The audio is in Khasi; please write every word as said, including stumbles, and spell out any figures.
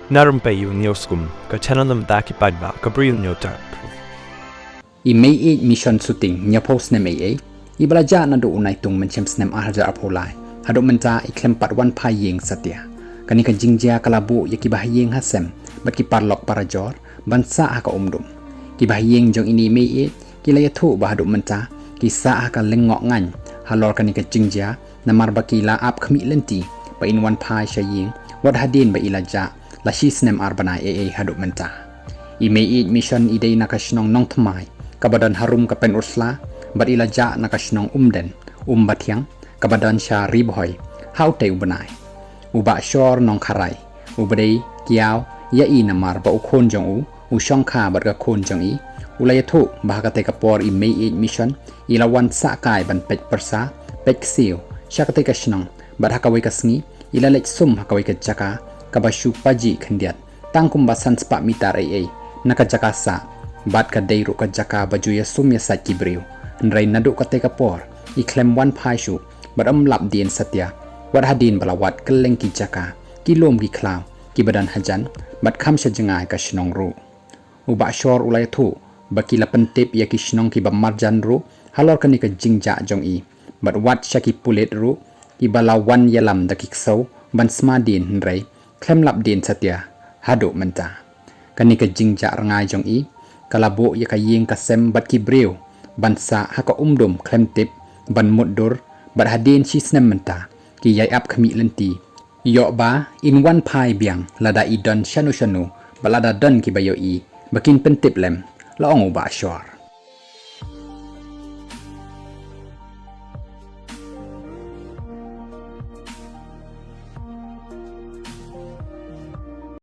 Na rympei ïa u Newskum, ka channel na bynta ki paidbah ka Bri u Hynñiewtrep. I Meiieit Mission Shooting hynñiewphew snem eiei, iba la jah naduh u Naitung mynshem snem ar hajar arphew lai haduh mynta i khlem pat wan phai ïing satia. Kane ka jingjia ka la buh ïa ki bahaïing hasem bad ki paralok parajor ban sah ha ka umdum. Ki bahaïing jong ine i meiieit ki la ïathuh ba haduh mynta ki sah ha ka lyngngoh ngaiñ halor kane ka jingjia, namar ba ki la ap khmih lynti ba in wan phai sha ïing wat hadien ba i la jah la shi snem ar bnai eiei haduh mynta. I Meiieit Mission i dei na ka shnong Nongthymmai kaba don harum ka Pynursla, bad i la jah na ka shnong Umden, Umbathiang, kaba don sha Ri Bhoi, ha utei u bnai. U Bah Shor Nongkharai, uba dei kiaw ïa i namar ba u khun jong u, u shongkha bad ka khun jong i, u la ïathuh ba ha katei ka por i Meiieit Mission i la wan sah kai ban peit pyrsa, peit ksiew sha katei ka shnong, bad ha kawei ka sngi i la leit sum ha kawei ka jaka kaba shu paji khyndiat tang kumba san spah mitar eiei na ka jaka sah, bad ka dei ruh ka jaka ba ju ïasum ïasaid ki briew. Hynrei naduh katei ka por i khlem wan phai shuh bad ym lap dien satia, wat hadien ba la wad kylleng ki jaka, ki lum ki khlaw kiba don hajan bad kham sha jngai ka shnong ruh. U Bah Shor u la ïathuh ba ki la pyntip ïa ki shnong kiba marjan ruh halor kane ka jingjah jong i, bad wat sha ki pulit ruh kiba la wan ïalam da ki ksew ban sma dien, hynrei khlem lap dien satia haduh mynta. Kane ka jingjah rngai jong i ka la buh ïa ka ïing ka sem bad ki briew ban sah ha ka umdum khlem tip ban mutdur, bad hadien shi snem mynta ki ïai ap khmih lynti ïoh ba in wan phai biang lada i don shano shano, bad lada don kiba ïohi ba kin pyntip lem, la ong u Bah Shor.